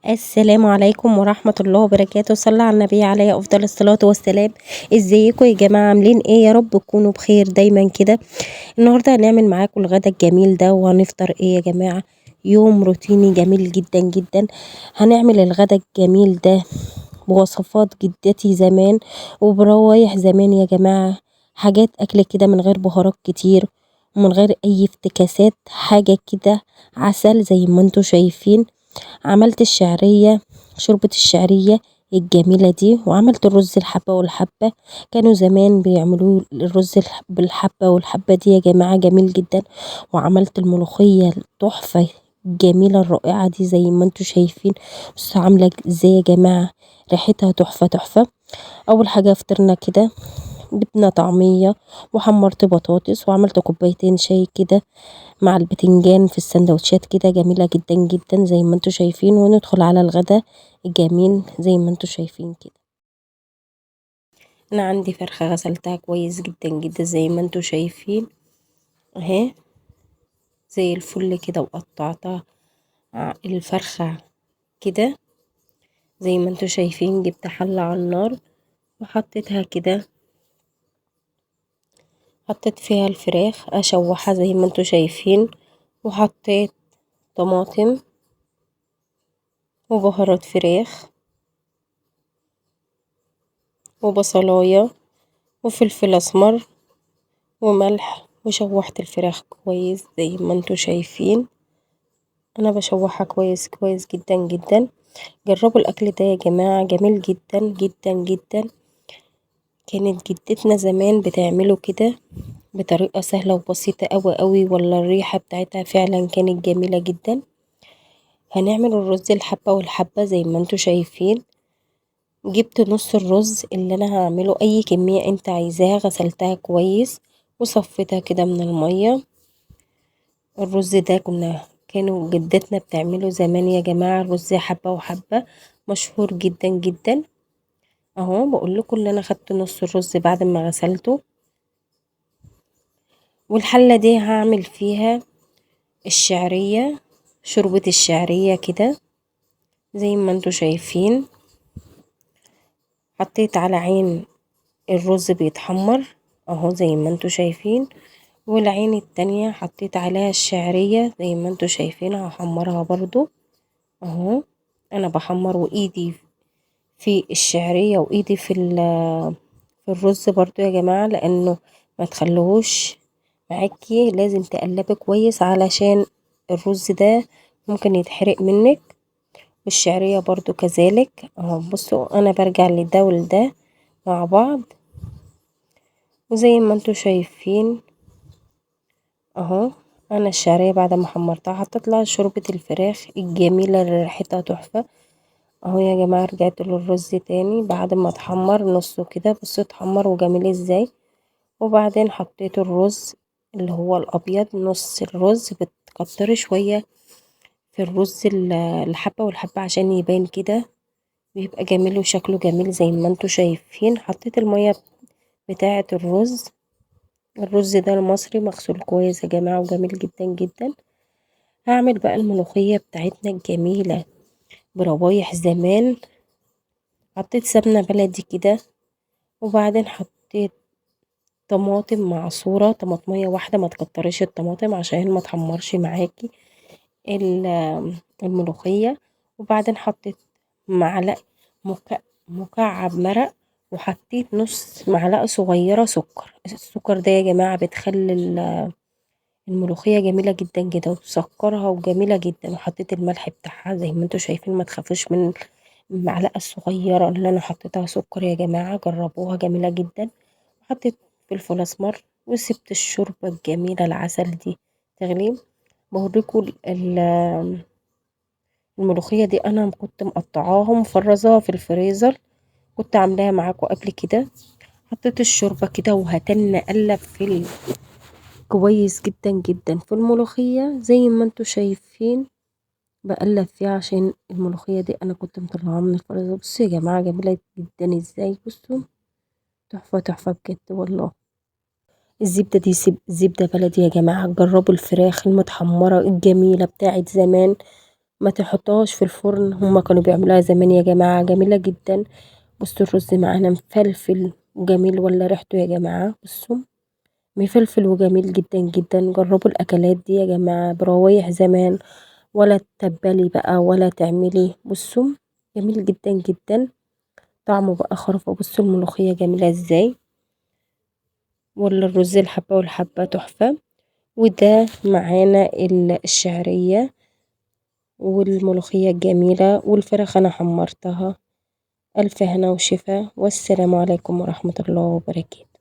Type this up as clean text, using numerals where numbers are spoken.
السلام عليكم ورحمة الله وبركاته. صلى على النبي عليه أفضل الصلاة والسلام. ازيكم يا جماعة؟ عاملين ايه؟ يا رب تكونوا بخير دايما كده. النهاردة هنعمل معاكم الغدا الجميل ده، وهنفطر ايه يا جماعة؟ يوم روتيني جميل جدا جدا. هنعمل الغدا الجميل ده بوصفات جدتي زمان وبروايح زمان يا جماعة، حاجات اكل كده من غير بهارات كتير ومن غير اي افتكاسات، حاجة كده عسل زي ما انتم شايفين. عملت الشعرية، شوربة الشعرية الجميلة دي، وعملت الرز الحبة والحبة. كانوا زمان بيعملوه الرز بالحبة والحبة دي يا جماعة، جميل جدا. وعملت الملوخية التحفة الجميلة الرائعة دي زي ما انتم شايفين. بصوا عاملة ازاي يا جماعة، ريحتها تحفة تحفة. اول حاجة فطرنا كده، جبنا طعمية وحمرت بطاطس وعملت كوبايتين شاي كده مع البتنجان في السندوتشات كده، جميلة جدا جدا زي ما انتم شايفين. وندخل على الغدا الجميل زي ما انتم شايفين كده. انا عندي فرخة غسلتها كويس جدا جدا زي ما انتم شايفين اهي، زي الفل كده، وقطعتها الفرخة كده زي ما انتم شايفين. جبت حلة على النار وحطيتها كده، حطيت فيها الفراخ اشوحها زي ما انتم شايفين، وحطيت طماطم وبهارات فراخ وبصلايه وفلفل اسمر وملح، وشوحت الفراخ كويس زي ما انتم شايفين. انا بشوحها كويس كويس جدا جدا. جربوا الاكل ده يا جماعة، جميل جدا جدا جدا. كانت جدتنا زمان بتعمله كده بطريقة سهلة وبسيطة قوي قوي، ولا الريحة بتاعتها فعلا كانت جميلة جدا. هنعمل الرز الحبة والحبة زي ما انتم شايفين. جبت نص الرز اللي انا هعمله، اي كمية انت عايزاها، غسلتها كويس وصفيتها كده من المية. الرز ده كانوا جدتنا بتعمله زمان يا جماعة، الرز حبة وحبة مشهور جدا جدا اهو. بقول لكم اللي انا خدت نص الرز بعد ما غسلته. والحلة دي هعمل فيها الشعرية، شوربة الشعرية كده زي ما انتم شايفين. حطيت على عين الرز بيتحمر اهو زي ما انتم شايفين، والعين التانية حطيت عليها الشعرية زي ما انتم شايفين، هحمرها برضو اهو. انا بحمر وايدي في الشعرية وايدي في الرز برضو يا جماعة، لانه ما تخليهوش معاكي، لازم تقلبي كويس علشان الرز ده ممكن يتحرق منك، والشعرية برضو كذلك اهو. بصوا انا برجع لده ولده مع بعض، وزي ما انتم شايفين اهو. انا الشعرية بعد ما حمرتها حطيت لها شوربة الفراخ الجميلة اللي ريحتها تحفة اهو يا جماعة. رجعت للرز تاني بعد ما اتحمر نصه كده، بصوا اتحمر وجميل ازاي. وبعدين حطيت الرز اللي هو الابيض، نص الرز، بتكتري شوية في الرز الحبة والحبة عشان يبان كده، بيبقى جميل وشكله جميل زي ما انتم شايفين. حطيت المية بتاعة الرز، الرز ده المصري مغسول كويس يا جماعة وجميل جدا جدا. هعمل بقى الملوخية بتاعتنا الجميلة بروايح زمان. حطيت سمنة بلدي كده، وبعدين حطيت طماطم معصورة، طماطمية واحدة، ما تكتريش الطماطم عشان ما تحمرش معاكي الملوخية. وبعدين حطيت معلقة مكعب مرق، وحطيت نص معلقة صغيرة سكر. السكر ده يا جماعة بتخلي الملوخية جميلة جدا جدا وتسكرها وجميلة جدا. وحطيت الملح بتاعها زي ما انتم شايفين، ما تخافوش من المعلقة الصغيرة اللي انا حطيتها سكر يا جماعة، جربوها جميلة جدا. حطيت فلفل اسمر، وسبت الشوربة الجميلة العسل دي تغلي. بوريكم الملوخية دي انا كنت مقطعاها ومفرزاها في الفريزر، كنت عاملاها معاكم قبل كده. حطيت الشوربة كده وهتن اقلب في كويس جدا جدا في الملوخية زي ما انتم شايفين، بقلب فيها عشان الملوخية دي انا كنت مطلعاها من الفريزر. بصوا يا جماعة جميلة جدا ازاي، بصوا تحفة تحفة بجد والله. الزبدة دي زبدة بلدي يا جماعة. جربوا الفراخ المتحمرة الجميلة بتاعت زمان، ما تحطهاش في الفرن، هما كانوا بيعملوها زمان يا جماعة، جميلة جدا. بصوا الرز معانا مفلفل وجميل ولا ريحته يا جماعة، بصوا مفلفل وجميل جدا جدا. جربوا الأكلات دي يا جماعة بروايح زمان، ولا تتبلي بقى ولا تعملي. بصوا جميل جدا جدا، طعمه بقى خرافة. بصوا الملوخية جميلة ازاي، ولا الرز الحبة والحبة تحفة. وده معانا الشعرية والملوخية الجميلة والفراخ أنا حمرتها. ألف هنا وشفا، والسلام عليكم ورحمة الله وبركاته.